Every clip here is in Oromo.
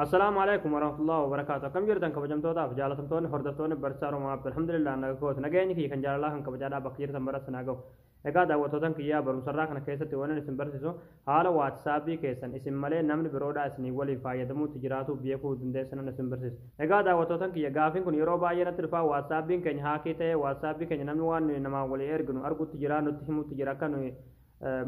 Assalaamu alaikum warahmatullahi wabarakaatu. Akkam jirtan kabajamtootaaf jaalatamtoonni hordoftoonni barsiisaa Oromoo Abdul? Alhamdulillah, naga kooti. Nageenyi kiyya kan jaalalaa kan kabajaadhaa bakka jirtan bara naa gahu. Egaa daawwattootan kiyyaa, barumsarraa kana keessatti waan isin barsiisu haala WhatsAppii keessan isin malee namni biroodhaa isinii waliin fayyadamuutti jiraatu beekuu dandeessanan isin barsiisa. Egaa daawwattootan kiyya, gaafiin kun yeroo baay'ee natti dhufaa. WhatsAppiin keenya hack ta'ee, WhatsAppii keenya namni waan nuyi namaan walii erginu argutti jira, nutti himutti jira, akka nuyi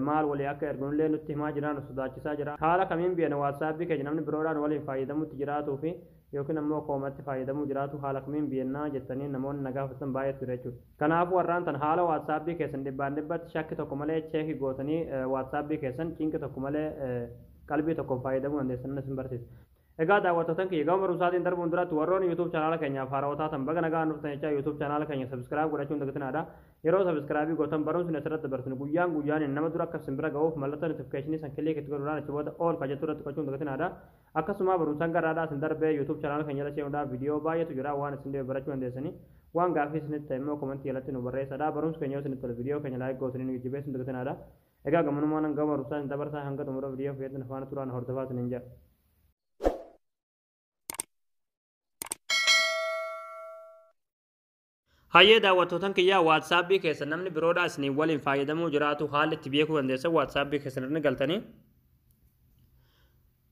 maal walii akka erginullee nutti himaa jira, nu sodaachisaa jira. Haala kamiin beekna WhatsAppii keenya namni biroodhaan waliin fayyadamutti jiraatuu fi yookiin ammoo koomatti fayyadamuu jiraatu, haala kamiin beeknaa jettanii namoonni na gaafatan baay'eetu jira jechuudha. Kanaafuu warraan tan haala WhatsAppii keessan dhibbaan dhibbatti shakki tokko malee check gootanii WhatsAppii keessan cinqi tokko malee qalbii tokkoon fayyadamuu dandeessan isin barsiisa. Egaa daawwattootan kiyya, gama barumsaatiin darbuun duratti warroonni YouTube channel keenyaaf haarawaa taatan baga nagaan dhuftan jechaa, YouTube channel keenya subscribe godhachuun dagatinaadha. Yeroo subscribe gootan barumsi asirratti dabarsinu guyyaan guyyaan nama dura akka isin bira ga'uuf mallattoo notification san click itti godhuudhaan achi booda all ka jettu irratti gochuun dagatinaadha. Akkasuma barumsaan garaadhaa isin darbee YouTube channel keenya jala seenuudhaan viidiyoo baay'eetu jira, waan isin dhibe barachuu dandeessanii. Waan gaaffii isinitti ta'e immoo comment jalatti nu barreessadha. Barumsi keenya yoo isinitti tole viidiyoo keenya like gootanii nu jajjabeessuun dagatinaadha. Egaa gamanumaan gama barumsaa isin dabarsaa, hanga xumura viidiyoo fayyadamna faana turaan hordofaa isiniin jedha. Hayyee daawwattootan kiyyaa, WhatsAppii keessa namni biroodhaa isinii waliin fayyadamuu jiraatu haalli itti beekuu dandeessan, WhatsAppii keessan irra galtanii,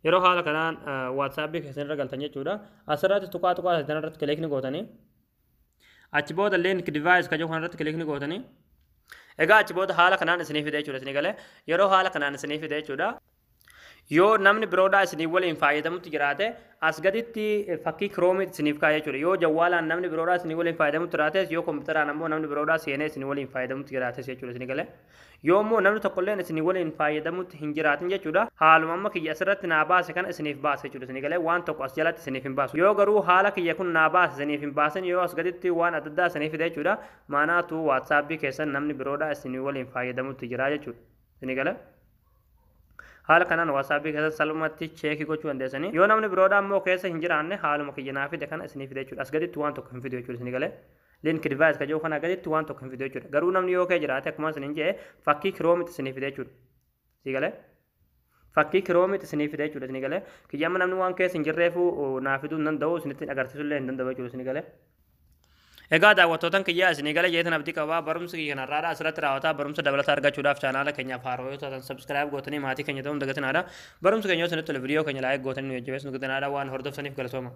yeroo haala kanaan WhatsAppii keessan irra galtan jechuudha. Asirratti tuqaa tuqaa sadii irratti click ni gootanii, achi booda link device ka jedhu kanarratti click ni gootanii. Egaa achi booda haala kanaan isinii fide jechuudha isinii galee. Yeroo haala kanaan isinii fide jechuudha. Yoo namni biroodhaa isinii waliin fayyadamutti jiraate, as gaditti fakkii Chromeitti isiniif kaa'e jechuudha. Yoo jawwaalaan namni biroodhaa isinii waliin fayyadamutti jiraates, yoo kompiitaraan ammoo namni biroodhaa seenee isinii waliin fayyadamutti jiraates jechuudha isinii galee. Yoo immoo namni tokkolleen isinii waliin fayyadamutti hin jiraatin jechuudha. Haaluma amma kiyya asirratti naa baase kana isiniif baase jechuudha isinii galee, waan tokko as jalatti isiniif hin baasu. Yoo garuu haala kiyya kun naa baase isiniif hin baasin, yoo as gaditti waan adda addaa isiniif fide jechuudha. Maanaatu WhatsAppii keessan namni biroodhaa isinii waliin fayyadamutti jira jechuudha. Isinii galee. Haala kanaan WhatsAppii keessatti salphumatti check gochuu dandeessanii. Yoo namni biroodhaa immoo keessa hin jiraanne, haaluma kiyya naa fide kana isinii fide jechuudha. As gaditti waan tokko hin fidu jechuudha isinii galee. Link device ka jedhu kana gaditti waan tokko hin fidu jechuudha. Garuu namni yoo kee jiraate, akkuma isiniin jedhe, fakkii Chromeitti isinii fide jechuudha. Isinii galee. Fakkii Chromeitti isinii fide jechuudha isinii galee. Kiyya amma namni waan keessa hin jirreefu naa fiduu hin danda'u, isinitti agarsiisuu illee hin danda'u jechuudha isinii galee. Egaa daawwattootan kiyyaa, isinii gala jeetan abdii qabaa. Barumsi kiyya kanarraadha asirratti raawwataa. Barumsa dabalataa argachuudhaaf channel keenyaaf haarawaa yoo taatan subscribe gootanii maatii keenya ta'uun dagatinaadha. Barumsi keenya yoo isinitti tole viidiyoo keenya like gootanii nu jajjabeessuun dagatinaadha. Waan hordoftaniif galatooma.